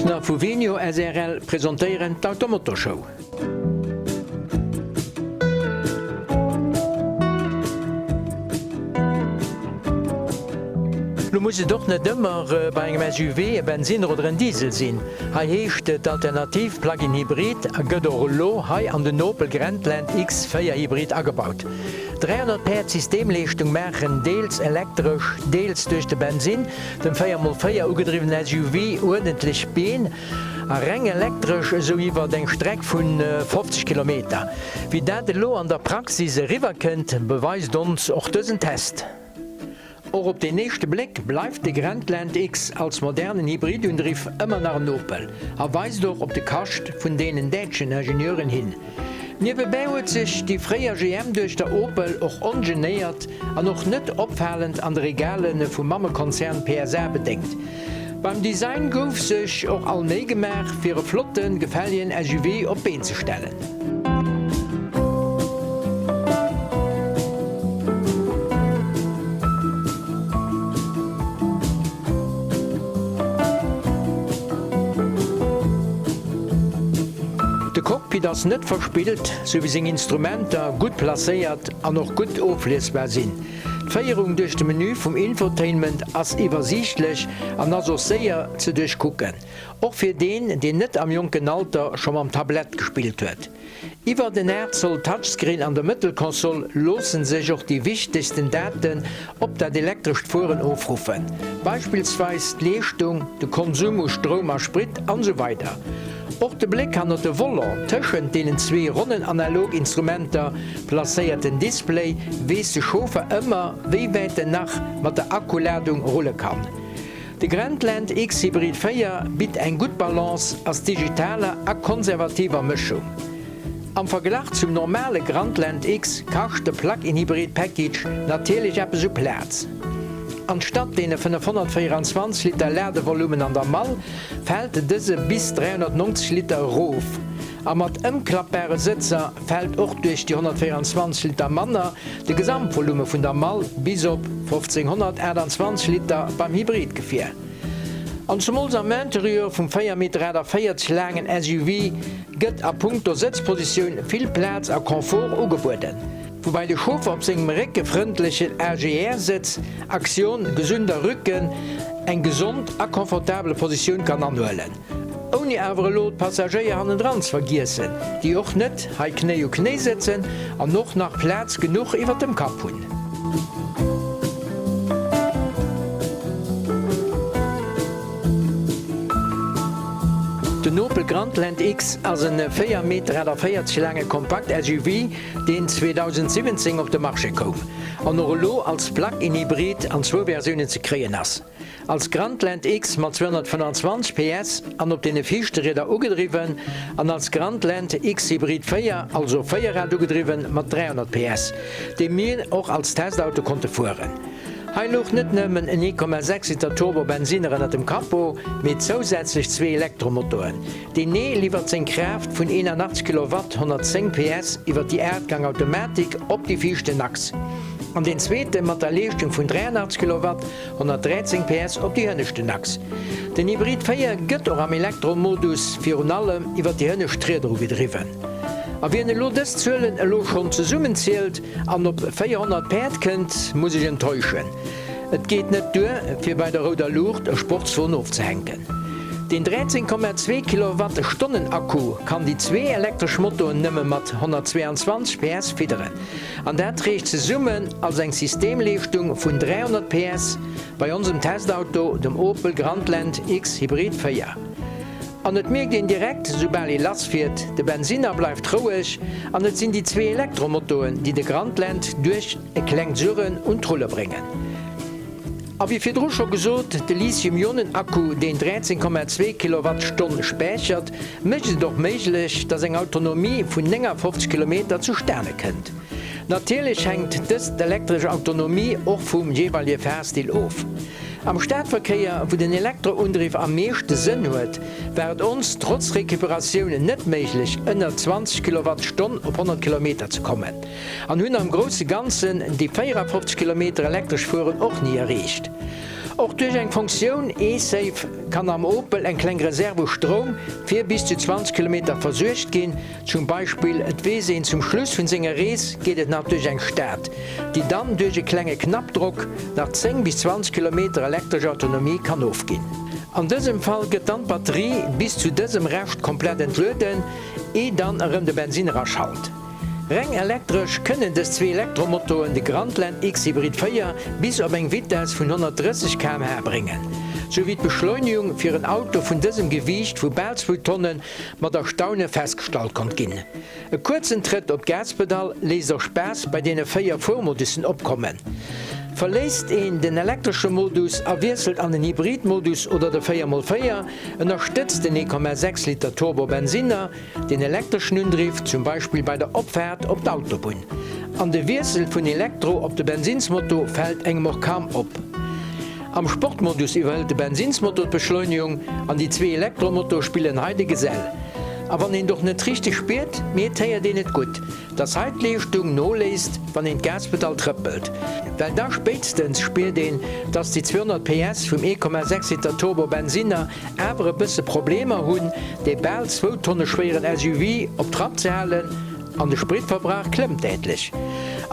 Partner vu Venio srl presentéieren d'Automotorshow. Lo muss et och net ëmmer bei engem SUV e Bensinner oder en Diesel sinn. Hei heescht d'Alternativ Plug-in Hybrid a gëtt och elo hei an den Opel Grandland X 4 Hybrid agebaut. 300 Päerd Systemleeschtung maachen deels elektresch, deels duerch de Bensinn dem 4 x 4 ugedriwwenen SUV uerdentlech Been. A reng elektresch esou iwwert eng Streck vu 50 Kilometer. Wéi dat elo an der Praxis eriwwer kënnt, beweist ons och dësen Test. Och op den éischte Bléck bleift de Grandland X als modernen Hybridundriff ëmmer nach en Opel a weist och op de Kascht vun deenen däitschen Ingenieuren hin. Niewebäi huet sech déi fréier GM-Duechter Opel och ongenéiert an och net opfalend an de Regale vum Mammekonzern PSA bedéngt. Beim Design gouf sech och all Méi gemaach, fir e flotten, gefällegen SUV op d'Been ze stellen. De Cockpit ass net verspillt, sou wéi seng Instrumenter gutt placéiert an och gutt ofliesbar sinn. D'Féierung duerch de Menü vum Infotainment ass iwwersiichtlech an ass och séier ze duerchkucken, och fir deen, deen net am jonken Alter scho mam Tablett gespillt huet. Iwwert en 8 Zoll Touchscreen an der Mëttelkonsol loosse sech och déi wichtegsten Daten op dat elektrescht Fueren ofruffen, beispillsweis d'Leeschtung, de Konsum u Stroum a Sprit an esou weider Och de Bléck hannert de Volant, tëschent deenen zwee ronnen analog Instrumenter placéierten Display, weess de Chauffer ëmmer, wéi wäit en nach mat der Akkuladung rulle kann. De Grandland X-Hybrid 4 bitt eng gutt Balance ass digitaler a konservativer Mëschung. Am Verglach zum normale Grandland X kascht de Plug-in-Hybrid Package natierlech eppes u Plaz. Anstatt deene 524 Liter Ladevolumen an der Mall, fält dëse bis 390 Liter erof. A mat ëmklappbare Sëtzer fält och duerch déi 124 Liter manner de Gesamtvolume vun der Mall bis op 1528 Liter beim Hybridgefier. An zemools am Interieur vum 4,48 Meter laangen SUV gëtt a punkto Sëtzpositioun vill Plaz a Confort ugebueden, woubäi de Chauffer op sengem réckefrëndlechen AGR-Sëtz, Aktion gesunder Rücken, eng gesond a confortabel Positioun kann anhuelen. Ouni awer elo d'Passagéier hannendran ze vergiessen, déi och net hei Knéi u Knéi sëtzen an och nach Plaz genuch iwwert dem Kapp hunn. Den Opel Grandland X ass en 4,48 Meter laange Kompakt-SUV, deen 2017 op de Marché koum an och elo als Plug-in-Hybrid an zwou Versiounen ze kréien ass. Als Grandland X mat 225 PS an op deene viischte Rieder ugedriwwen an als Grandland X Hybrid 4, also Véierrad ugedriwwen mat 300 PS, dee mir och als Testauto konnte fueren. Hei louch net nëmmen en 1,6 Liter Turbo-Bensinner ënnert dem Capot, mee zousätzlech zwee Elektromotoren. Deen ee liwwert seng Kraaft vun 81 Kilowatt, 110 PS, iwwer déi Aachtgang-Automatik op déi viischten Achs an deen zweete mat der Leeschtung vun 83 Kilowatt, 113 PS op déi hënneschten Achs. Den Hybrid 4 gëtt och am Elektro-Modus virun allem iwwer déi hënnescht Rieder ugedriwwen. A wien elo dës Zuelen elo schonn zesummenzielt an op 400 Päerd kënnt, muss ech enttäuschen, Et geet net duer, fir bei der rouder Luucht e Sportswon ofzehänken. Den 13,2 Kilowattstonnen Akku kann déi zwee elektresch Motoren nëmme mat 122 PS fidderen. An dat reecht zesummen als eng Systemleeschtung vun 300 PS bei onsem Testauto, dem Opel Grandland X Hybrid 4. An et mierkt een direkt, soubal ee lassfiert, de Bensinner bleift roueg an et sinn déi zwee Elektromotoen, déi de Grandland duerch e klengt Surren un d'Rulle bréngen. A wéi virdru scho gesot, de Lithium-Ionen-Akku, deen 13,2 Kilowattstonn späichert, mécht et och méiglech, dass eng Autonomie vun 59 Kilometer zustane kënnt. Natierlech hänkt dës elektresch Autonomie och vum jeeweilige Fahrstil of. Am Stadverkéier, wou den Elektroundriff am meeschte Sënn huet, war et ons trotz Recuperatioun net méiglech, ënner 20 Kilowattstonn op 100 Kilometer ze kommen. An hunn am grousse Ganzen déi 54 Kilometer elektresch fueren och ni erreecht. Och duerch eng Funktioun E-Save kann am Opel eng kleng Reserve u Stroum fir bis zu 20 Kilometer versuergt ginn. Zum Beispill et weess een zum Schluss vun senger Rees geet et nach duerch eng Stad, déi dann duerch e klenge Knappdrock nach 10 bis 20 Kilometer elektresch Autonomie kann ofginn. An dësem Fall gëtt dann d'Batterie bis zu dësem Rescht komplett entlueden, ee dann erëm de Bensinner aschalt. Reng elektresch kënnen dës zwee Elektromotoen de Grandland X-Hybrid 4 bis op eng Vitess vun 130 km/h bréngen, sou wéi d'Beschleunegung fir en Auto vun dësem Gewiicht vu bal zwou Tonnen mat Erstaune festgestallt konnt ginn. E kuerzen Trëtt op d'Gaspedall léisst och Spaass bei deene 4 Fuermodussen opkommen. Verléisst een den elektresche Modus a wiesselt an den Hybrid-Modus oder de 4 x 4, ënnerstëtzt den 1,6 Liter Turbo-Bensinner den elektreschen Undriff zum Beispill bei der Opfaart op d'Autobunn. An de Wiessel vun Elektro op de Bensinnsmoto fält engem och kaum op. Am Sportmodus iwwerhëlt de Bensinnsmotor d'Beschleunegung an déi zwee Elektromotor spillen hei de Gesell. A wann een et och net richteg spiert, mee et héiert een et gutt, dass hei d'Leeschtung noléisst, wann een d'Gaspedall trëppelt. Well da spéitstens spiert een, dass déi 200 PS vum 1,6 Liter Turbo Bensinner awer e bësse Problemer hunn, dee bal zwou Tonne schwéieren SUV op Trapp ze halen. An de Spritverbrauch klëmmt däitlech.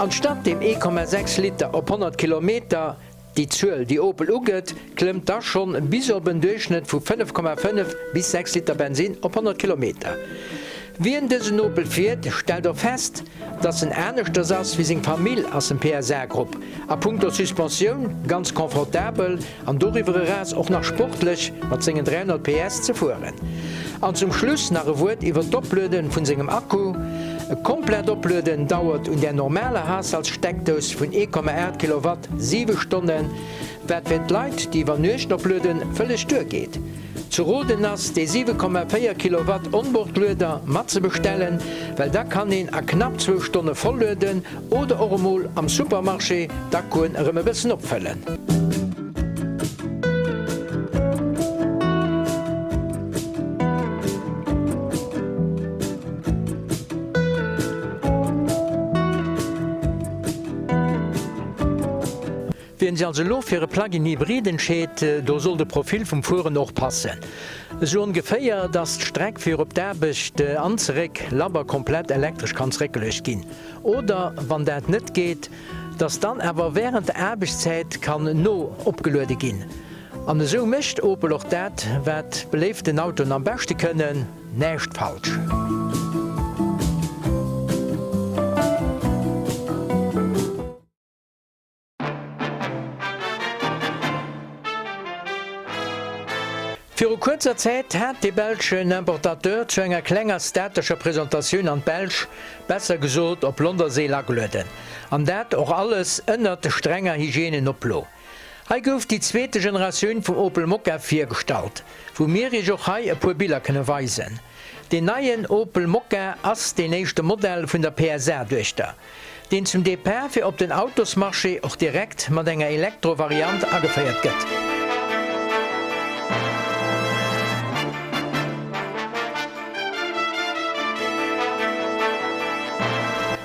Anstatt deem 1,6 Liter op 100 Kilometer, Déi Zuel, déi Opel ugëtt, klëmmt da schonn bis op en Duerchschnëtt vu 5,5 bis 6 Liter Bensinn op 100 Kilometer. Wien dësen Opel fiert, stellt och fest, dass en aneschters ass wéi seng Famill ass dem PSA-Grupp, a punkto Suspensioun ganz confortabel an doriwwer eraus och nach sportlech mat sengen 300 PS ze fueren. An zum Schluss nach e Wuert iwwer d'Opluede vun sengem Akku, E komplett Oplueden dauert un der normaler Haushaltssteckdous vun 1,8 Kilowatt 7 Stonnen, wat fir d'Leit, déi iwwer Nuecht oplueden, vëlleg duergeet. Ze roden ass, dee 7,4 Kilowatt Onboardlueder mat ze bestellen, well da kann een a knapp zwou Stonne voll lueden oder och emol am Supermarché d'Akkuen erëm e bëssen opfëllen. Wien sech also elo fir e Plug-in Hybrid entscheet, do soll de Profil vum Fueren och passen. Esou ongeféier, dass d'Streck fir op d'Aarbecht an zeréck labber komplett elektresch kann zeréckgeluecht ginn. Oder wann dat net geet, dass dann awer wärend der Aarbechtszäit kann no opgeluede ginn. An esou mécht Opel och dat, wat beléiften Autoen am beschte kënnen, näischt falsch. Viru kuerzer Zäit hat dee belschen Importateur zu enger klenger statescher Presentatioun an d'Belsch, besser gesot op Londerzeel agelueden. An dat och alles ënnert strenger Hygiènenoplo. Hei gouf déi zweete Generatioun vum Opel Mokka virgestallt, wou mir iech och hei e puer Biller kënne weisen. Deen neien Opel Mokka ass deen éischte Modell vun der PSA-Duechter. Deen zum Depart fir op den Autosmarché och direkt mat enger Elektro-Variant ageféiert gëtt.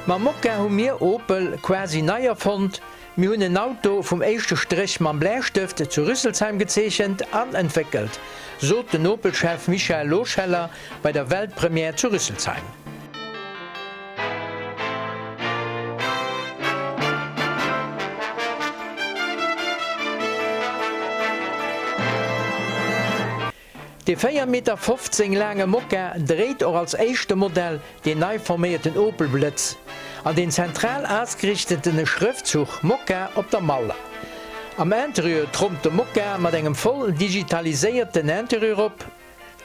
Mam Mokka hu mir Opel quasi nei erfonnt. Mir hunn en Auto vum éischte Stréch mam Bläistëft zu Rüsselsheim gezeechent an entwéckelt, sot den Opel-Chef Michael Lohscheller bei der Weltpremière zu Rüsselsheim. Dee 4,15 Meter laange Mokka dréit och als éischte Modell deen nei forméierten Opel Blëtz an deen zentral ausgerichteten Schrëftzuch Mokka op der Mall. Am Interieur trompt de Mokka mat engem voll digitaliséierten Interieur op.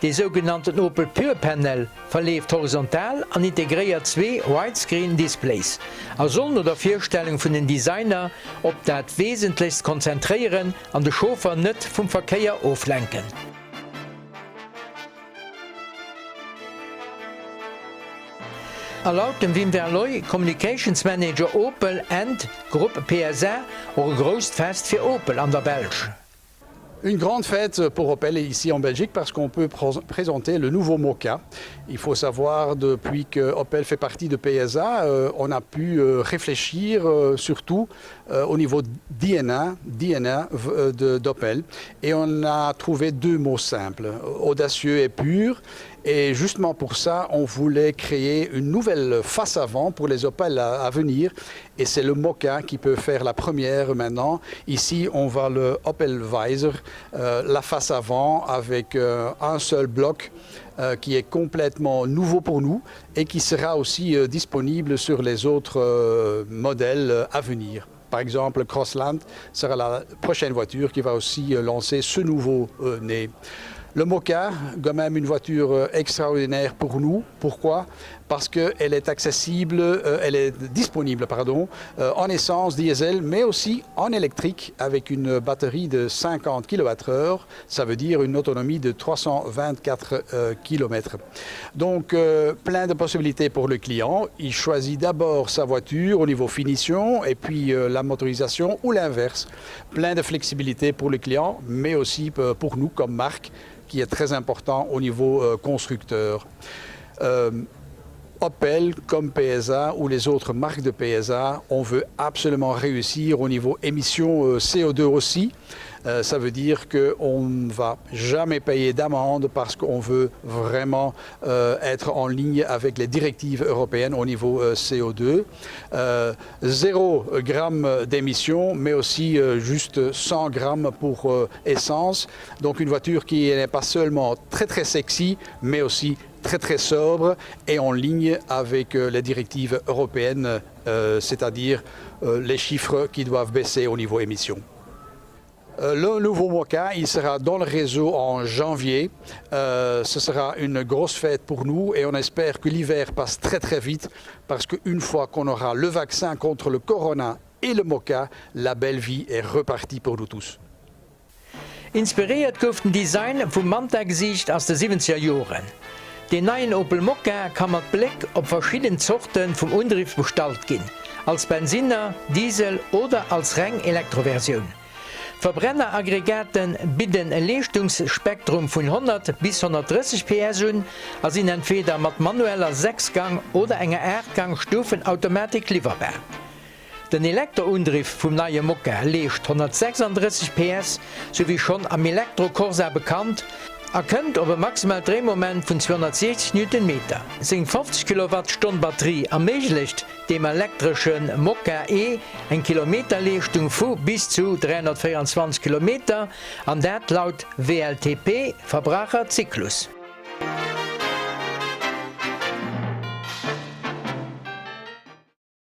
Dee sougenannten Opel Pure Panel verleeft horizontal an integréiert zwee Widescreen Displays a soll no der Virstellung vun den Designer op dat Wesentlechst konzentréieren an de Chauffer net vum Verkéier oflenken. A laut dem Wim Verlooy, Communications Manager Opel and Groupe PSA, och e grousst Fest fir Opel an der Belsch. Une grande fête pour Opel ici en Belgique parce qu'on peut présenter le nouveau Moka. Il faut savoir depuis que Opel fait partie de PSA, euh, on a pu euh, réfléchir euh, surtout. au niveau DNA, DNA d'Opel et on a trouvé deux mots simples, audacieux et pur. Et justement pour ça, on voulait créer une nouvelle face avant pour les Opel à, à venir. Et c'est le Mokka qui peut faire la première maintenant. Ici, on voit le Opel Visor, euh, la face avant avec euh, un seul bloc euh, qui est complètement nouveau pour nous et qui sera aussi euh, disponible sur les autres euh, modèles euh, à venir. Par exemple, Crossland sera la prochaine voiture qui va aussi euh, lancer ce nouveau euh, nez. Le Mokka, quand même une voiture euh, extraordinaire pour nous. Pourquoi? Parce qu'elle est accessible, euh, elle est disponible pardon, euh, en essence diesel, mais aussi en électrique avec une batterie de 50 kWh, ça veut dire une autonomie de 324 euh, km. Donc euh, plein de possibilités pour le client. Il choisit d'abord sa voiture au niveau finition et puis euh, la motorisation ou l'inverse. Plein de flexibilité pour le client, mais aussi euh, pour nous comme marque qui est très important au niveau euh, constructeur. Euh, Opel comme PSA ou les autres marques de PSA, on veut absolument réussir au niveau émissions euh, CO2 aussi. Euh, ça veut dire qu'on ne va jamais payer d'amende parce qu'on veut vraiment euh, être en ligne avec les directives européennes au niveau euh, CO2. Euh, 0 gramme d'émissions, mais aussi euh, juste 100 grammes pour euh, essence. Donc une voiture qui n'est pas seulement très très sexy, mais aussi très très sobre et en ligne avec euh, les directives européennes, euh, c'est-à-dire euh, les chiffres qui doivent baisser au niveau émissions. Euh, le nouveau Mokka, il sera dans le réseau en janvier. Euh, ce sera une grosse fête pour nous et on espère que l'hiver passe très très vite parce qu'une fois qu'on aura le vaccin contre le corona et le Mokka, la belle vie est repartie pour nous tous. Inspiréiert gouf den Design vum Manta-Gesiicht aus de siwwenzeger Joren. Deen neien Opel Mokka ka mat Bléck op verschidden Zorte vum Undriff bestallt ginn, als Bensinner, Diesel oder als reng Elektroversioun. D'Verbrenneraggregate bidden e Leeschtungsspektrum vun 100 bis 130 PS un a sinn entweeder mat manueller 6 Gang oder enger 8 Gang Stufenautomatik liwwerbar. Den Elektroundriff vum neie Mokka leescht 136 PS, sou wéi schonn am Elektro Corsa bekannt, a kënnt op e maximaalt Dréimoment vun 260 Newtonmeter. Seng 50 Kilowattstonn Batterie erméiglecht dem elektresche Mokka E eng Kilometerleeschtung vu bis zu 324 Kilometer, an dat laut WLTP Verbraucherzyklus.